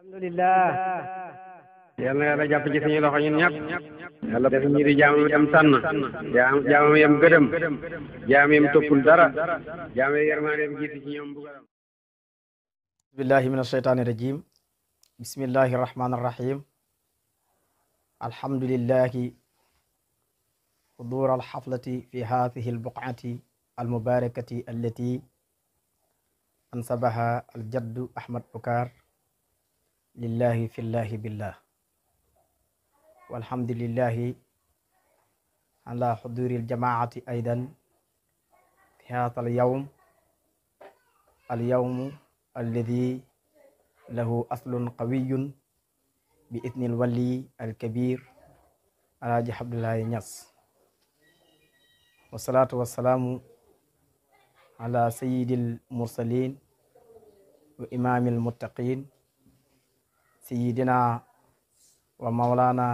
alhamdulillah yal na yàlla jàpp ci suñu loxo ñun ñëpp yàlla def ñu di jaamam yam tànn jaamam yam gëdëm jaam yam toppul dara jaam yam yërmaandeem jiitu ci ñoom bugaram billahi min ashaytani rajim bismillahi rahmani rahim alhamdulillahi حضور الحفلة في هذه البقعة المباركة التي أنسبها الجد أحمد بكار لله في الله بالله والحمد لله على حضور الجماعة أيضا في هذا اليوم الذي له أصل قوي بإذن الولي الكبير الحاج عبد الله نياس والصلاة والسلام على سيد المرسلين وإمام المتقين سيدنا ومولانا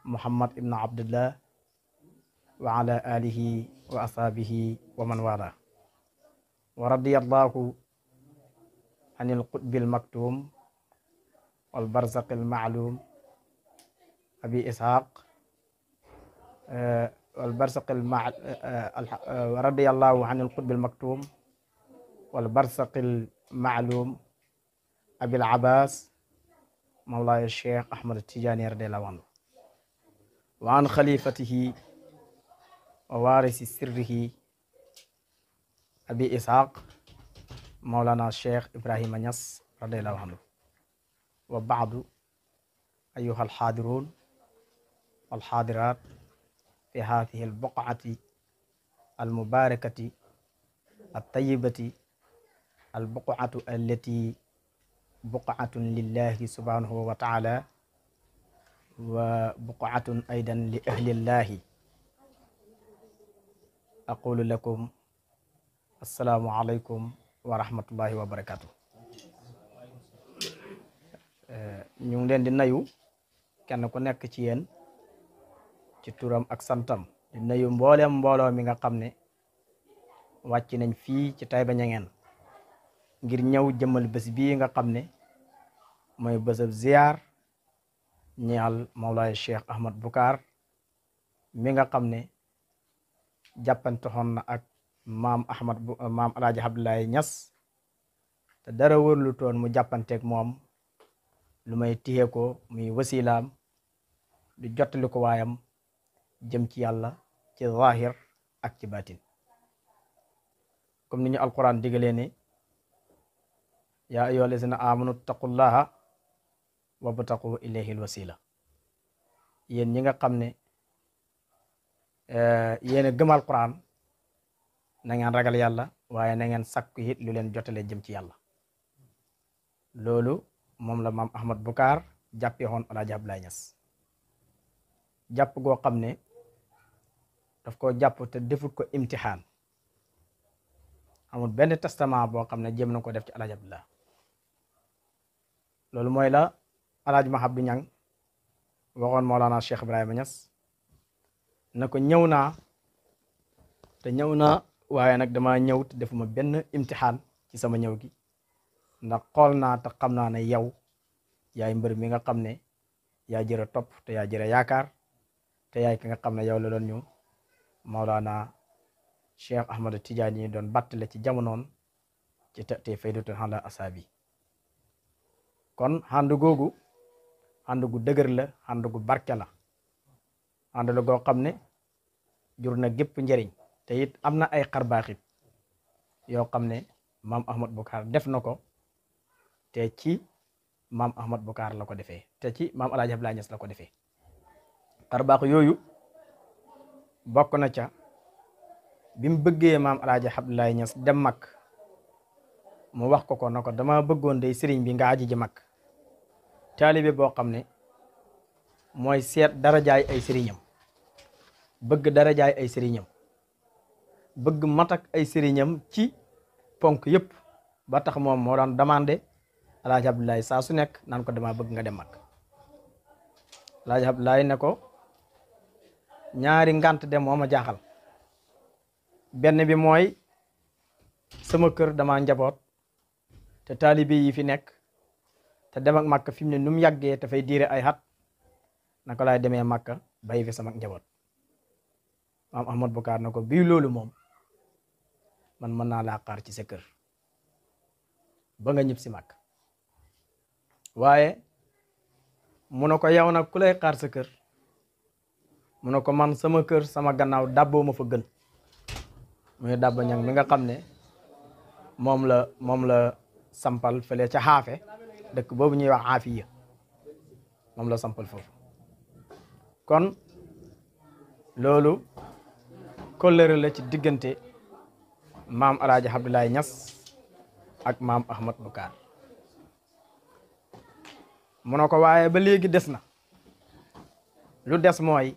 محمد بن عبد الله وعلى آله وأصحابه ومن والاه ورضي الله عن القطب المكتوم والبرزق المعلوم أبي إسحاق رضي الله عن القطب المكتوم والبرزق المعلوم أبي العباس مولاي الشيخ أحمد التجاني رضي الله عنه وعن خليفته ووارث سره أبي إسحاق مولانا الشيخ إبراهيم نياس رضي الله عنه وبعد أيها الحاضرون والحاضرات في هذه البقعة المباركة الطيبة البقعة التي بقعة لله سبحانه وتعالى وبقعة أيضا لأهل الله أقول لكم السلام عليكم ورحمة الله وبركاته ñu ngi leen di nuyu kenn ku nekk ci yéen ci turam ak santam di nuyu mboolem mbooloo mi nga xam ne wàcc nañ fii ci Taïba Niangène ngir ñëw jëmmal bés bii nga xam ne mooy bésab ziar ñeexal Mawlaay Cheikh Ahmad Boucar mi nga xam ne jàppante xoon na ak maam Alaaji Abdoulaye Niass te dara wërlu toon mu jàppanteeg moom lu may téye ko muy wasilaam di jottali ko waayam jëm ci yàlla ci zahir ak ci batin comme ni ñu alquran digalee ne yaa ayyuha allazina amanu taqullaha wabtaqu ilayhi alwasila yéen ñi nga xam ne yéen a gëm alquran na ngeen ragal yàlla waaye na ngeen sakku it lu leen jotale jëm ci yàlla loolu moom la maam Ahmad Boucar jàppee woon Alaaji Abdoulaye Niass jàpp goo xam ne daf ko jàpp te defut ko imtixaan amul benn testament boo xam ne jëm na ko def ci Alaaji Abdoulaye loolu mooy la Alaaji Mahabdu Ñang waxoon Mawlana Cheikh Ibrahima Niass na ko ñëw naa te ñëw naa waaye nag dama ñëw te defuma benn imtixaan ci sama ñëw gi ndax xool naa te xam naa ne yow yaay mbër mi nga xam ne yaa jëra topp te yaa jëra yaakaar te yaay ki nga xam ne yow la doon ñu Mawlana Cheikh Ahmad Tidiane yi doon battale ci jamonoon ci te faydatu xala asaabi kon ànd googu ànd gu dëgër la ànd gu barke la ànd la goo xam ne jur na gépp njëriñ te it am na ay xarbaaxit yoo xam ne maam Ahmad Boucar def na ko te ci maam Ahmad Boucar la ko defee te ci maam Alaaji Abdoulaye Niass la ko defee xarbaax yooyu bokk na ca bi mu bëggee maam Alaaji Abdoulaye Niass dem mag mu wax ko na ko dama bëggoon day sëriñ bi nga aji ji mag taalibe boo xam ne mooy seet darajaay ay sëriñam bëgg darajaay ay sëriñam bëgg matak ay sëriñam ci ponk yëpp ba tax moom moo daan demandé Alaaji Abdoulaye saa su nekk naan ko dama bëgg nga dem mag Alaaji Abdoulaye ne ko ñaari ngant dem moo ma jaaxal benn bi mooy sama kër dama njaboot te taalibe yi fi nekk te dem ak Makka fi mu ne nu mu yàggee dafay diire ay xat naka laay demee Makka bàyyi fi sama njaboot maam Ahmad Bukaar na ko bii loolu moom man mën naa laa xaar ci sa kër ba nga ñib si Makka waaye mu ne ko yow nag ku lay xaar sa kër mu ne ko man sama kër sama gannaaw dàbboo ma fa gën muy dàbba ñang mi nga xam ne moom la sampal fële ca xaafe dëkk boobu ñuy wax xaafiya moom la sampal foofu kon loolu kóllëre la ci diggante maam Alaaji Abdoulaye Niass ak maam Ahmad Bukaar mu ne ko waaye ba léegi des na lu des mooy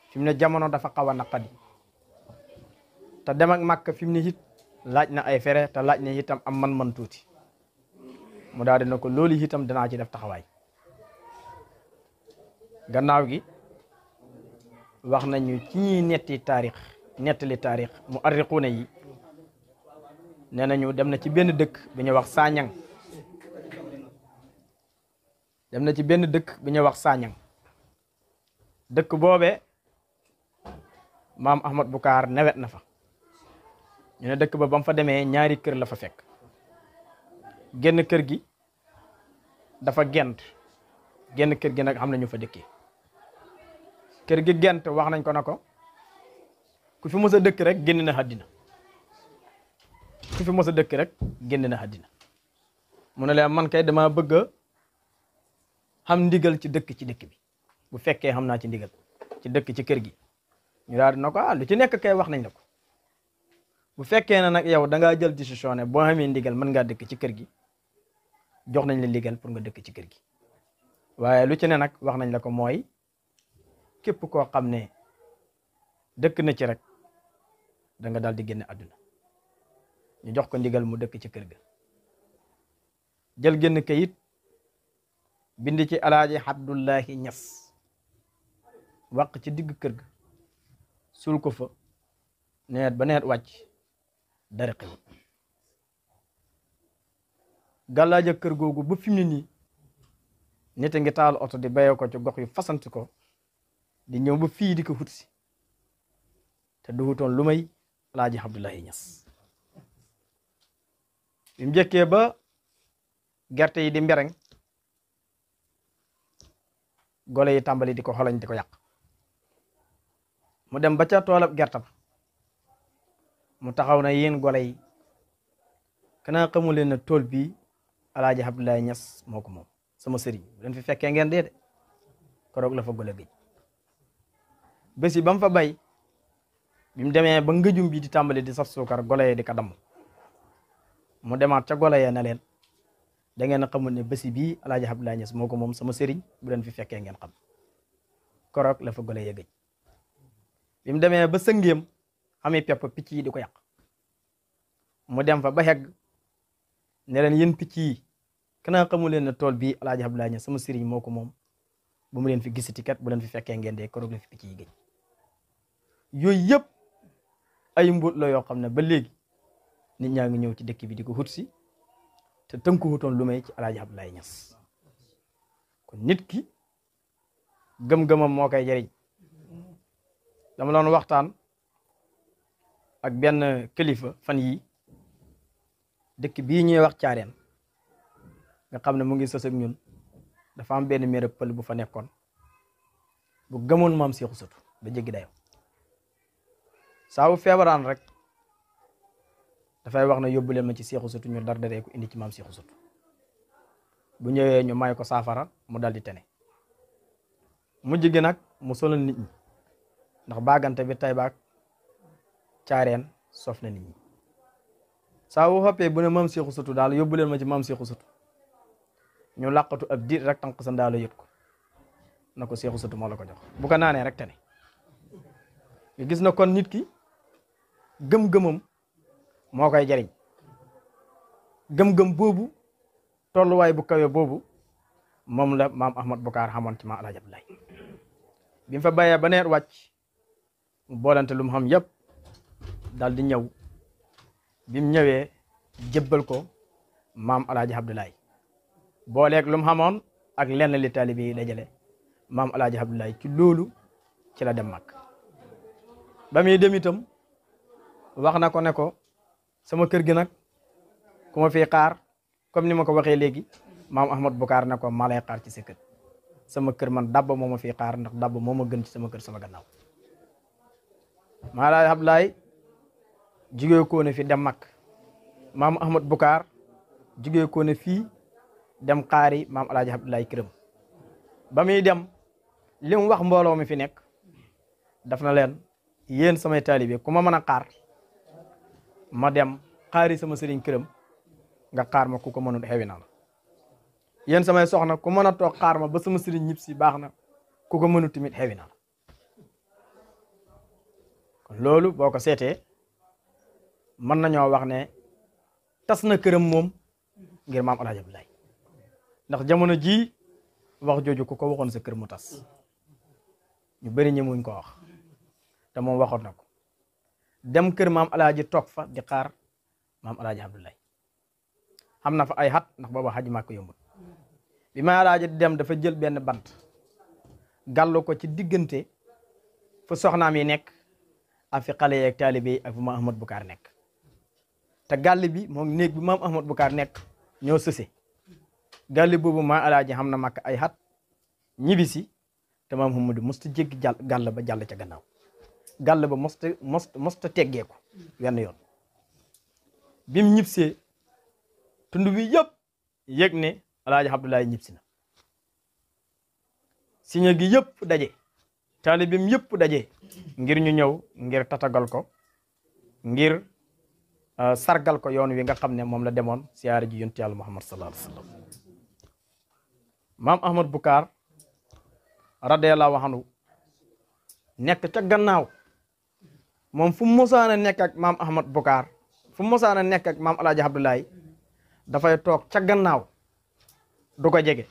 fi mu ne jamono dafa xaw a naqadi te dem ak Makka fi mu ne it laaj na ay fere te laaj na itam am man-man tuuti mu daal dina ko loolu itam danaa ci def taxawaay gannaaw gi wax nañu ci ñuy nettali taarix mu arriquuna yi nee nañu dem na ci benn dëkk bi ñuy wax Saañang dëkk boobe maam Ahmad Bukaar newet na fa ñu ne dëkk ba bam fa demee ñaari kër la fa fekk genn kër gi dafa gent genn kër gi nag xam nañu fa dëkkee kër gi gent wax nañ ko na ko ku fi mos a dëkk rek génn na àddina mu ne leen man kay dama bëgg a xam ndigal ci dëkk bi bu fekkee xam naa ci ndigal ci dëkk ci kër gi ñu daal di na ko lu ci nekk kay wax nañ la ko bu fekkee ne nag yow da ngaa jël décision ne boo xamee ndigal mën ngaa dëkk ci kër gi jox nañ la ndigal pour nga dëkk ci kër gi waaye lu ci ne nag wax nañ la ko mooy képp koo xam ne dëkk na ci rek da nga daal di génne àdduna ñu jox ko ndigal mu dëkk ci kër ga jël génn kayit bind ci Alaaji Abdoulaye Niass wàq ci digg kër ga suul ko fa nawet ba nawet wàcc dara xew gàllaaja kër googu ba fi mu ne nii nit a ngi taal oto di bayee ko ci gox yu fasanti ko di ñëw ba fii di ko xut si te duhutoon lu may Alaaji Abdoulaye Niass bi mu njëkkee ba gerte yi di mbereng gole yi tàmbali di ko xolañ di ko yàq mu dem ba ca toolab gerte ba mu taxaw na yéen gole yi kanaa xamu leen ne tool bi Alaaji Abdoulaye Niass moo ko moom sama sëriñ bu leen fi fekkee ngeen dee de koroog la fa gole gëj bés yi ba mu fa bay bi mu demee ba ngëjum bi di tàmbali di saf suukar gole yi di ko damm mu demaat ca gole ya ne leen da ngeen a xamul ne bési bii Alaaji Abdoulaye Niass moo ko moom sama sëriñ bu leen fi fekkee ngeen xam koroog la fa gole ya gëj bi mu demee ba sëngeem xamee pepp picc yi di ko yàq mu dem fa ba xegg ne leen yéen picc yi kanaa xamu leen ne tool bii Alaaji Abdoulaye Niass sama sëriñ moo ko moom bu mu leen fi gisati kat bu leen fi fekkee ngeen dee koroog la fi picc yi gëj yooyu yëpp ay mbóot la yoo xam ne ba léegi nit ñaa ngi ñëw ci dëkk bi di ko xut si te tënku wutoon lu may ci Alaaji Abdoulaye Niass kon nit ki gëm-gëmam moo koy jëriñ dama doon waxtaan ak benn kilifa fan yi dëkk bii ñuy wax caareen nga xam ne mu ngi sës ak ñun dafa am benn mère pël bu fa nekkoon bu gëmoon maam Seexu Sëtu ba jéggi dayo saa bu feebaraan rek dafay wax ne yóbbu leen ma ci Seexu Sëtu ñu dar daree ko indi ci maam Seexu Sëtu bu ñëwee ñu may ko saafara mu dal di tene mujj gi nag mu sonal nit ñi ndax baagante bi tay baag caareen sof na nit ñi saa wu xoppee bu ne maam Seexu Sëtu daal yóbbu leen ma ci maam Seexu Sëtu ñu làqatu ab diit rek tànk sa ndaalo yët ko na ko Seexu Sëtu moo la ko jox bu ko naanee rek tene nga gis na kon nit ki gëm-gëmam moo koy jariñ gëm-gëm boobu tolluwaay bu kawe boobu moom la maam Ahmad Bukaar xamoon ci maam Alaaji Abdoulaye bi mu fa bayee ba neet wàcc mu boolante lu mu xam yëpp daal di ñëw bi mu ñëwee jébbal ko maam Alaaji Abdoulaye booleeg lu mu xamoon ak lenn li taalibe yi dajale maam alaaji Abdoulaye ci loolu ci la dem mag ba muy dem itam wax na ko ne ko sama kër gi nag ku ma fi xaar comme ni ma ko waxee léegi maam Ahmad Bukaar ne ko maa lay xaar ci sa kër sama kër man dabba moo ma fi xaar ndax dabba moo ma gën ci sama kër sama gannaaw maam alaaji Abdoulaye jugee ko ne fi dem mag maam Ahmad Bukaar jugee ko ne fii dem xaari maam alaaji Abdoulaye këram ba muy dem li mu wax mbooloo mi fi nekk daf na leen yéen samay taalibe ku ma mën a xaar ma dem xaari sama sëriñ këram nga xaar ma ku ko mënul xewi na la yéen samay soxna ku mën a toog xaar ma ba sama sëriñ ñib si baax na ku ko mënul tamit xewi na la kon loolu boo ko seetee mën nañoo wax ne tas na këram moom ngir maam alaaji Abdoulaye ndax jamono jii wax jooju ku ko waxoon sa kër mu tas ñu bëri ñemuñ ko wax te moom waxoon na ko dem kër maam alaaji toog fa di xaar maam alaaji Abdoulaye xam na fa ay xat ndax booba xaj maa ko yombul bi maam alaaji di dem dafa jël benn bant gàllu ko ci diggante fu soxnaam yi nekk ak fi xale yeeg taalibe yi ak fu maam Ahmad Bukaar nekk te gàll bi moom néeg bi maam Ahmad Bukaar nekk ñoo sëse gàll boobu maam alaaji xam na makk ay xat ñibisi te maam Ahmadu mosta jéggi gàll ba jàll ca gannaaw gàll ba mosta teggeeku wenn yoon bim ñibsee tund bi yëpp yëg ne alaaji Abdoulaye ñibsi na siñe gi yëpp daje taalibim yëpp daje ngir ñu ñëw ngir tatagal ko ngir sargal ko yoon wi nga xam ne moom la demoon siyaare ji yonent Yàlla Muhammad sallallahu alayhi wa sallam maam Ahmad Bukaar radiyallahu anhu nekk ca gannaaw moom fu mu mosaan a nekk ak maam Ahmad Bukaar fu mu mosaan a nekk ak maam alaaji Abdoulaye dafay toog ca gannaaw du ko jege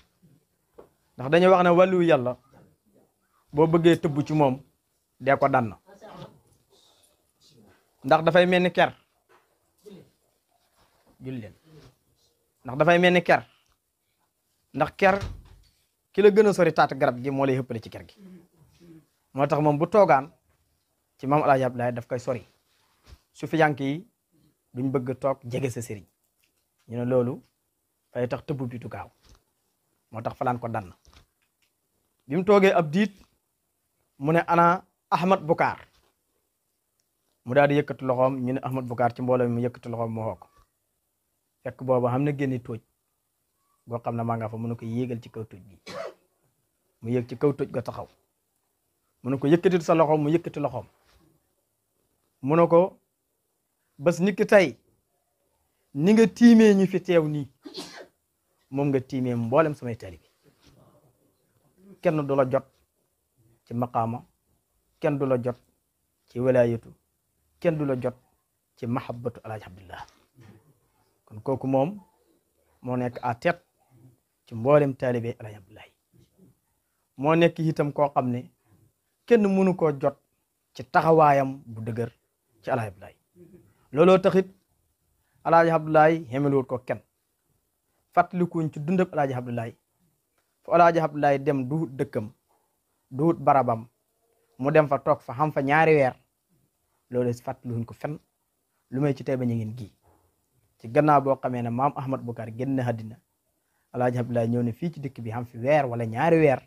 ndax dañuy wax ne wàllu yàlla boo bëggee tëbb ci moom dee ko dann ndax dafay mel ni ker jul leen ndax dafay mel ni ker ndax ker ki la gën a sori taat garab gi moo lay xëppale ci ker gi moo tax moom bu toogaan ci maam alaaji Abdoulaye daf koy sori su fi yànk yi duñ bëgg toog jege sa sëriñ ñu ne loolu fay tax tëbb bi du gaaw moo tax falaan ko dann bi mu toogee ab diit mu ne ana Ahmad Bukaar mu daal di yëkkati loxoom ñu ne Ahmad Bukaar ci mbooloo mi mu yëkkati loxoom mu xoo ko fekk booba xam na génni tóoj goo xam ne maa nga fa mu ne ko yéegal ci kaw tóoj bi mu yéeg ci kaw tóoj ga taxaw mu ne ko yëkkati sa loxoom mu yëkkati loxoom mu ne ko bés niki tey ni nga tiimee ñu fi teew nii moom nga tiimee mboolem samay taalibe kenn du la jot ci maqaama kenn du la jot ci wilaayatu kenn du la jot ci mahabbatu alaaji Abdullah kon kooku moom moo nekk à tête ci mboolem taalibe alaaji Abdullah moo nekk itam koo xam ne kenn mënu koo jot ci taxawaayam bu dëgër ci alaaji Abdullah looloo taxit alaaji Abdullah xemeluwut ko kenn fàttalikuñ ci dundab alaaji Abdullah fu alaaji Abdullah dem duhut dëkkam duhut barabam mu dem fa toog fa xam fa ñaari weer loolu fàttaluñ ko fenn lu may ci tey ba ñu ngeen gi ci gannaaw boo xamee ne maam Ahmad Bukaar génn àddina alaaji Abdullah ñëw ne fii ci dëkk bi xam fi weer wala ñaari weer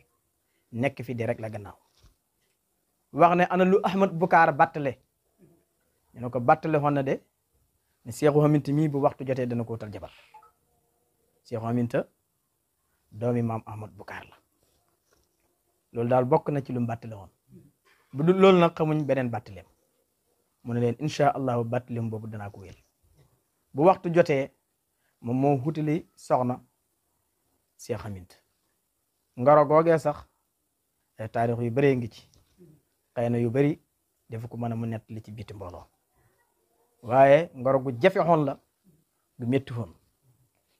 nekk fi di rek la gannaaw wax ne ana lu Ahmad Bukaar battale ñu ne ko battale xoon na de ne Seexu Aminta mii bu waxtu jotee dana ko wutal jabar Seexu Aminta doomi maam Ahmad Bukaar la loolu daal bokk na ci lu mu battale woon bu dul loolu nag xamuñ beneen battaleem mu ne leen incha allahu battaleem boobu danaa ko wéel bu waxtu jotee moom moo wutali soxna Seexu Aminta ngoro googee sax ay taarix yu bëree ngi ci xëy na yu bëri dafa ko mën a mu nettali ci biti mbooloo waaye ngoro gu jafe xoon la gu métti xoon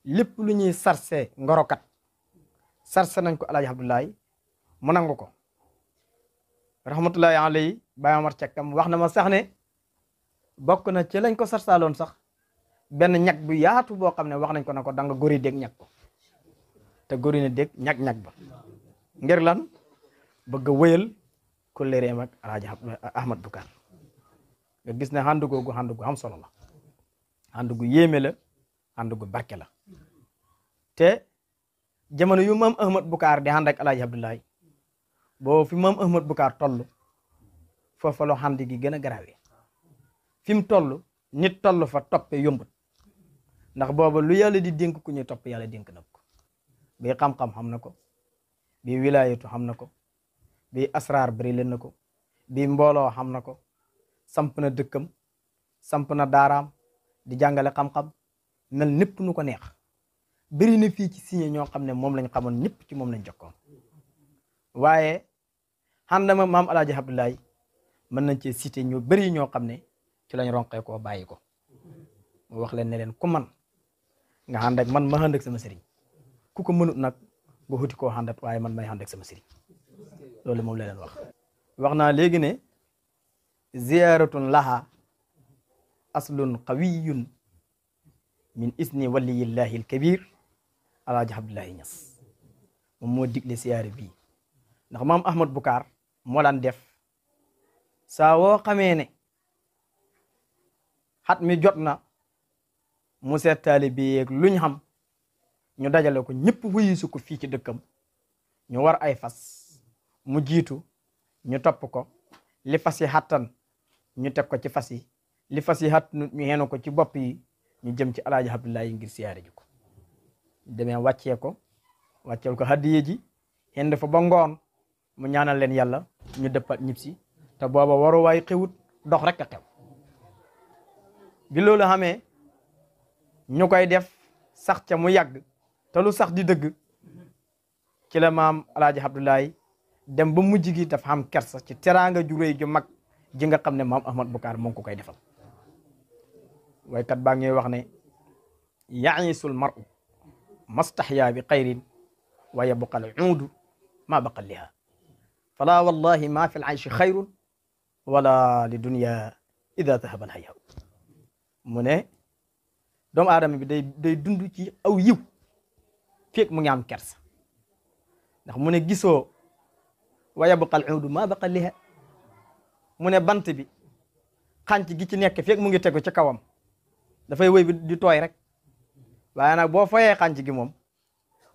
lépp lu ñuy sarse ngorokat sarse nañ ko alaaji Abdoulaye mu nangu ko rahmatullahi alayhi Baye Omar Cekkam wax na ma sax ne bokk na ci lañ ko sarsaaloon sax benn ñag bu yaatu boo xam ne wax nañ ko na ko danga góri dégg ñag ko te góor ne dégg ñag-ñag ba ngir lan bëgg a wëyal kulléereem ak alaaji Ahmad Bukaar nga gis ne ànd googu ànd gu am solo la ànd gu yéeme la ànd gu barke la te jamono yu maam Ahmad Bukaar di ànd ak alaaji Abdoulaye boo fi maam Ahmad Bukaar toll foofa loo ànd gi gën a garawee fi mu toll nit toll fa toppe yombut ndax booba lu yàlla di dénk ku ñuy topp yàlla dénk na ko bii xam-xam xam na ko bii wilaayatu xam na ko bii asraar bari leen na ko bii mbooloo xam na ko samp na dëkkam samp na daaraam di jàngale xam-xam mel népp nu ko neex bari na fii ci signé ñoo xam ne moom lañ xamoon ñëpp ci moom lañ jokkoon waaye xandama maam alaaji Abdoulaye mën nañ cee cité ñu bari ñoo xam ne ci lañ ronqee koo bàyyi ko mu wax leen ne leen ku man nga ànd ak man ma ànd ak sama sëriñ ku ko mënut nag nga xuti koo àndat waaye man may ànd ak sama sëriñ loolu moom la leen wax naa léegi ne ziyaratun laha aslun qawiyun min isni waliyillahi alkabir alaaji Abdoulaye Niass moom moo digle siyaare bii ndax maam Ahmad Bukaar moo daan def saa woo xamee ne xat mi jot na mu seet taalibe yeeg luñ xam ñu dajale ko ñëpp wuyisu ko fii ci dëkkam ñu war ay fas mu jiitu ñu topp ko li fas yi xattan ñu teg ko ci fas yi li fas yi xat ñu xenu ko ci bopp yi ñu jëm ci alaaji Abdoulaye ngir siyaare ji ko demee wàccee ko wàcceel ko hadiye ji xend fa ba ngoon mu ñaanal leen yàlla ñu dëppat ñib si te booba waru waay xewut dox rek a xew bi loolu xamee ñu koy def sax ca mu yàgg te lu sax di dëgg ci la maam alaaji Abdoulaye dem ba mujj gi dafa xam kersa ci teraanga ju réy ju mag ji nga xam ne maam Ahmad Bukaar moo ngi ko koy defal waykat baa ngi wax ne ya'isul mar'u mastaxyaa bi xayrin wa yabqa al uudu ma baqa liha fala wallahi ma fi al ayshi xayrun wala li dunya ida dahaba al hayaa mu ne doomu aadama bi day dund ci aw yiw fekk mu ngi am kersa ndax mu ne gisoo wa yabqa al uudu ma baqa liha mu ne bant bi xànc gi ci nekk fekk mu ngi tegu ci kawam dafay wéy bi di tooy rek waaye nag boo foyee xànc gi moom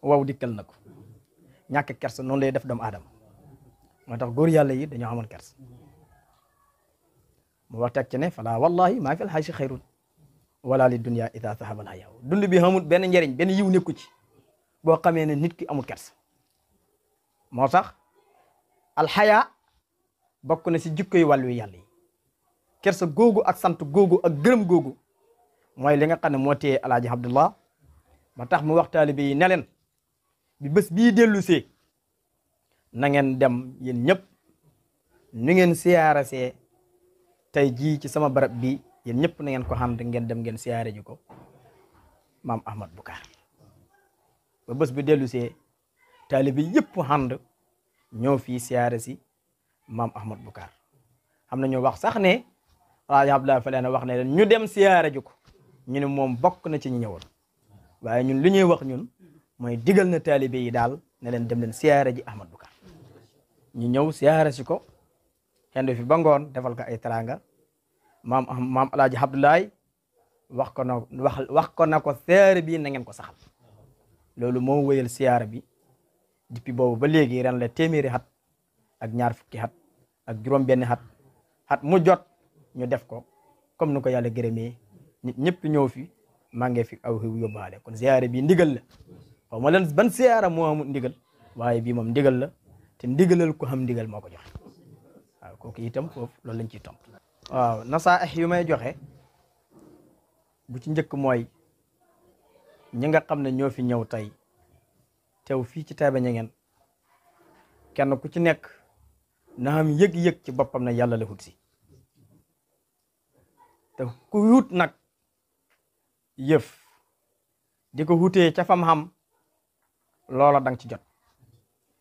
wow dikkal na ko ñàkk kersa noonu lay def doomu aadama moo tax góor yàlla yi dañoo amoon kersa mu wax teg ci ne fala wallahi maa fi alxaysi xayrun wala li dunya ida sahaba alhayaw dund bi xamul benn njëriñ benn yiw nekku ci boo xamee ne nit ki amul kersa moo tax alxaya bokk na si jikko yi wàllu yàlla yi kersa googu ak sant googu ak gërëm googu mooy li nga xam ne moo téye alaaji Abdullah ba tax mu wax taalibe yi ne leen bi bés bii dellu see na ngeen dem yéen ñëpp nu ngeen siyaara see tey jii ci sama barab bi yéen ñëpp na ngeen ko ànd ngeen dem ngeen siyaare ji ko maam Ahmad Bukaar ba bés bi dellu see taalibe yëpp ànd ñoo fii siyaare si maam Ahmad Bukaar xam na ñu wax sax ne alaaji Abdullah fa leen wax ne leen ñu dem siyaare ji ko ñu ne moom bokk na ci ñu ñëwoon waaye ñun li ñuy wax ñun mooy digal na taalibe yi daal ne leen dem leen siyaare ji Ahmad Bukaar ñu ñëw siyaare si ko xendu fi ba ngoon defal ko ay teraanga maam alaaji Abdoulaye wax ko na ko siyaare bi na ngeen ko saxal loolu moo wéyal siyaare bi depuis boobu ba léegi ren la téeméeri xat ak ñaar fukki xat ak juróom benn xat mu jot ñu def ko comme ni ko yàlla gërëmee nit ñëpp ñëw fi maa ngi fi aw xiw yóbbaale kon siyaare bi ndigal la xaw ma leen ban siyaara moo amul ndigal waaye bii moom ndigal la te ndigalal ko xam ndigal moo ko joxe waaw kooku itam foofu loolu lañ ciy tontu. waaw nasaaix yu may joxe bu ci njëkk mooy ñi nga xam ne ñoo fi ñëw tey teew fii ci Taïba Niangène kenn ku ci nekk na am yëg-yëg ci boppam ne yàlla la wut si te ku wut nag yëf di ko wutee ca fam xam loola danga ci jot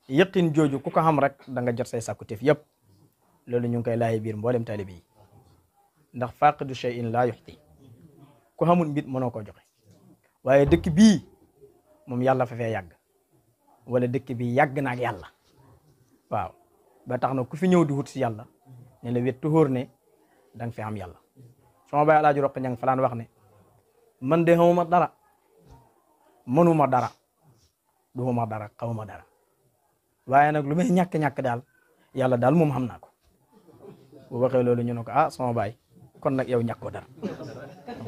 yëqin jooju ku ko xam rek da nga jot say sàkkuteef yëpp loolu ñu ngi koy laaj biir mboolem taalibe yi ndax faqidu shay'in laa yuxti ku xamul mbit mënoo koo joxe waaye dëkk bii moom yàlla fa fee yàgg wala dëkk bi yàgg na ak yàlla waaw ba tax na ku fi ñëw di wut si yàlla ne la wet tuxóor ne da nga fi am yàlla sama baay Alaaji Roq Ñang falaan wax ne man de xamuma dara mënuma dara duuma dara xamuma dara waaye nag lu may ñàkk-ñàkk daal yàlla daal moom xam naa ko bu waxee loolu ñu ne ko ah sama baay kon nag yow ñàkkoo dara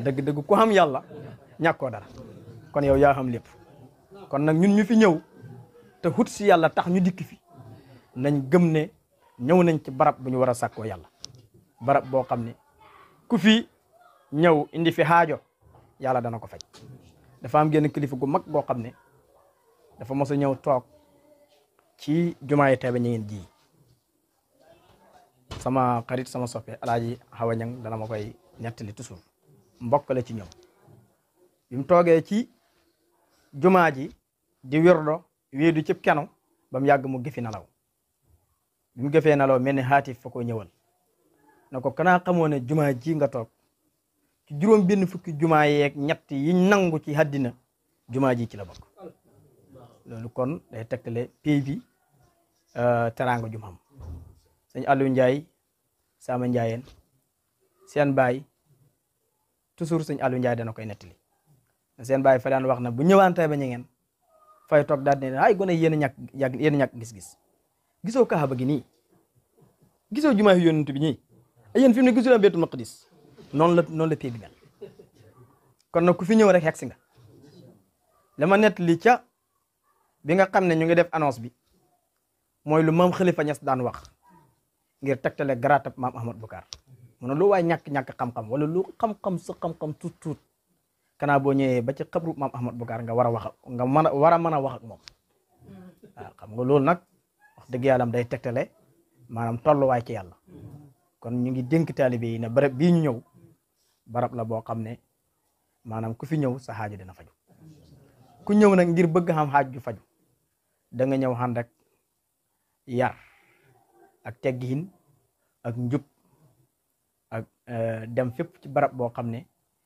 dëgg-dëgg ku xam yàlla ñàkkoo dara kon yow yaa xam lépp kon nag ñun ñu fi ñëw te xut si yàlla tax ñu dikk fi nañ gëm ne ñëw nañ ci barab bu ñu war a sàkkoo yàlla barab boo xam ne ku fi ñëw indi fi xaajo yàlla dana ko faj dafa am genn kilifa gu mag boo xam ne dafa mos a ñëw toog ci jumaay Taïba Niangène ji sama xarit sama soppe Alaaji Xawa Ñang dana ma koy nettali toujours mbokk la ci ñoom bi mu toogee ci jumaa ji di wirdo wéedu cib kenu ba mu yàgg mu gëfi nalaw bi mu gëfee nalaw mel ni xaatif fa ko ñëwal na ko kanaa xamoo ne jumaa ji nga toog ci juróom benn fukki jumaa yeeg ñett yi nangu ci àddina jumaa ji ci la bokk loolu kon day tegtale pay bi teraanga jum xam sëñ Aliou Ndiaye sama Ndiayeen seen baay toujours sëñ Aliou Ndiaye dana koy nettali seen baay fa daan wax na bu ñëwaan Taïba Niangène fay toog daal ne ay gone yéen a ñàkk gis-gis gisoo kaaba gi nii gisoo jumaa yi yonent bi ñii yéen fi mu ne gisul Baytul Maqdis noonu la pay bi mel kon nag ku fi ñëw rek xegsi nga la ma nettali ca bi nga xam ne ñu ngi def annonce bi mooy lu maam Khalifa Niass daan wax ngir tegtale garatab maam Ahmad Boucar mu ne lu waay ñàkk xam-xam wala lu xam-xam sa xam-xam tuut kanaa boo ñëwee ba ci xabru maam Ahmad Boucar nga war a wax nga war a mën a wax ak moom waaw xam nga loolu nag wax dëgg yàlla day tegtale maanaam tolluwaay ci yàlla kon ñu ngi dénk taalibe yi ne barab bii ñu ñëw barab la boo xam ne maanaam ku fi ñëw sa xaaju dina faju ku ñëw nag ngir bëgg xam xaaj ju faju da nga ñëw ànd ak yar ak teggiin ak njub ak dem fépp ci barab boo xam ne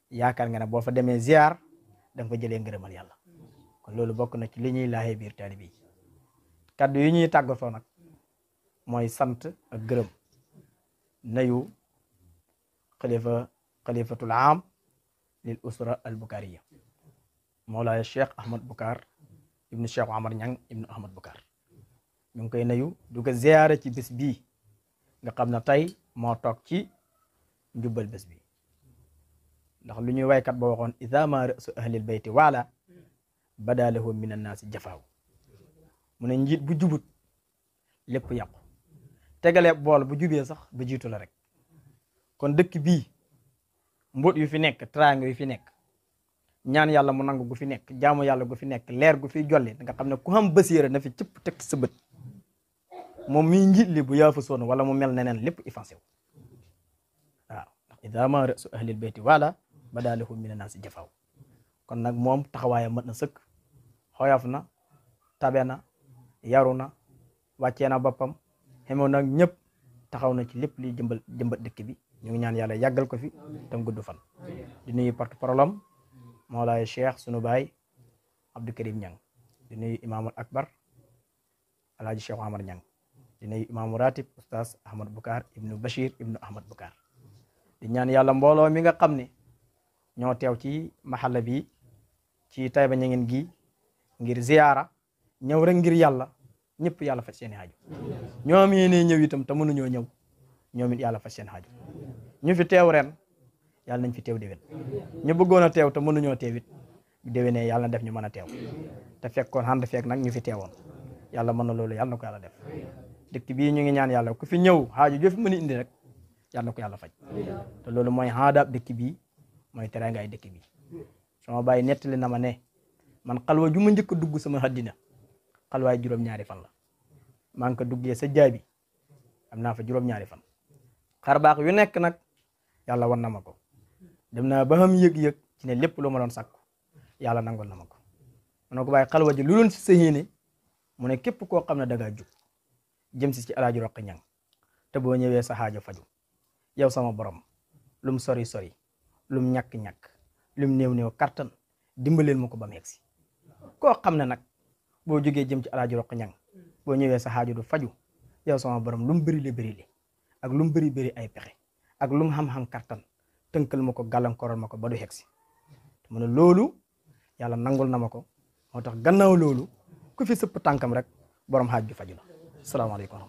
yaakaar nga ne boo fa demee ziar da nga fa jëlee ngërëmal yàlla kon loolu bokk na ci li ñuy laaxee biir taalibe yi kaddu yi ñuy tàggatoo nag mooy sant ak gërëm nayu xalifatul aam lil usra al Boukhariya Mawlaaya Cheikh Ahmad Boucar ibnu Cheikh Omar Ñang ibnu Ahmad Boucar ñu ngi koy nayu du ko ziyaare ci bés bii nga xam ne tey moo toog ci njubbal bés bi ndax lu ñuy waykat ba waxoon ida ma ra'su ahlil bayti waala bada lahu min annaasi jafaaw mu ne njiit bu jubut lépp yàqu tegale bool bu jubee sax ba jiitu la rek kon dëkk bii mbóot yu fi nekk teraanga yu fi nekk ñaan yàlla mu nangu gu fi nekk jaamu yàlla gu fi nekk leer gu fi jolli nga xam ne ku xam basiira na fi cëpp teg sa bët moom mii njiit li bu yaafu soon wala mu mel neneen lépp effacé wu waaw ndax ida ma ra'su ahlil bayti wala bada lahu min annaasi jafaaw kon nag moom taxawaayam mat na sëkk xoyof na tabe na yaru na wàccee na boppam xemoon nag ñëpp taxaw na ci lépp li jëmbat dëkk bi ñu ngi ñaan yàlla yàggal ko fi tam gudd fan di nuyu porte-parole am Mawlaaya Cheikh sunu baay Abdou Karim Ñang di nuyu imaamul akbar Alaaji Cheikh Omar Ñang di nuyu imaamu ratib oustaz Ahmad Boucar ibnu Bachir ibnu Ahmad Boucar di ñaan yàlla mbooloo mi nga xam ne ñoo teew ci maxalla bi ci Taïba Niangène gi ngir ziyaara ñëw rek ngir yàlla ñëpp yàlla faj seen xaaju ñoom yéene ñëw itam te mënuñoo ñëw ñoom it yàlla faj seen xaaju ñu fi teew ren yàlla nañ fi teew déwén ñu bëggoon a teew te mënuñoo teew it déwénee yàlla na def ñu mën a teew te fekkoon ànd fekk nag ñu fi teewoon yàlla mën na loolu yàlla na ko yàlla def dëkk bii ñu ngi ñaan yàlla ku fi ñëw xaaju joo fi mën a indi rek yàlla na ko yàlla faj te loolu mooy xaadaab dëkk bii mooy teraangaay dëkk bi sama bàyyi nettali na ma ne man xalwa ju ma njëkk a dugg sama àddina xalwaay juróom-ñaari fan la maa ngi ko duggee sa jaabi am naa fa juróom-ñaari fan xar baax yu nekk nag yàlla wan na ma ko dem naa ba xam yëg-yëg ci ne lépp lu ma doon sàkku yàlla nangol na ma ko mu ne ko bàyyi xalwa ji lu doon si sa yéene mu ne képp koo xam ne da ngaa jug jëm si ci Alaaji Roq Ñang te boo ñëwee sa xaajo faju yow sama borom lum sori sori lum ñàkk-ñàkk lum néew néew kattan dimbaleel ma ko ba mu yegsi koo xam ne nag boo jógee jëm ci alaaji roq ñang boo ñëwee sa xaaju du faju yow sama borom lu mu bëri le ak lu mu bëri ay pexe ak lu mu xam-xam kattan tënkal ma ko gàllankooral ma ko ba du xegsi mu ne loolu yàlla nangul na ma ko moo tax gannaaw loolu ku fi sëpp tànkam rek borom xaaj bi faju na salaamaaleykum.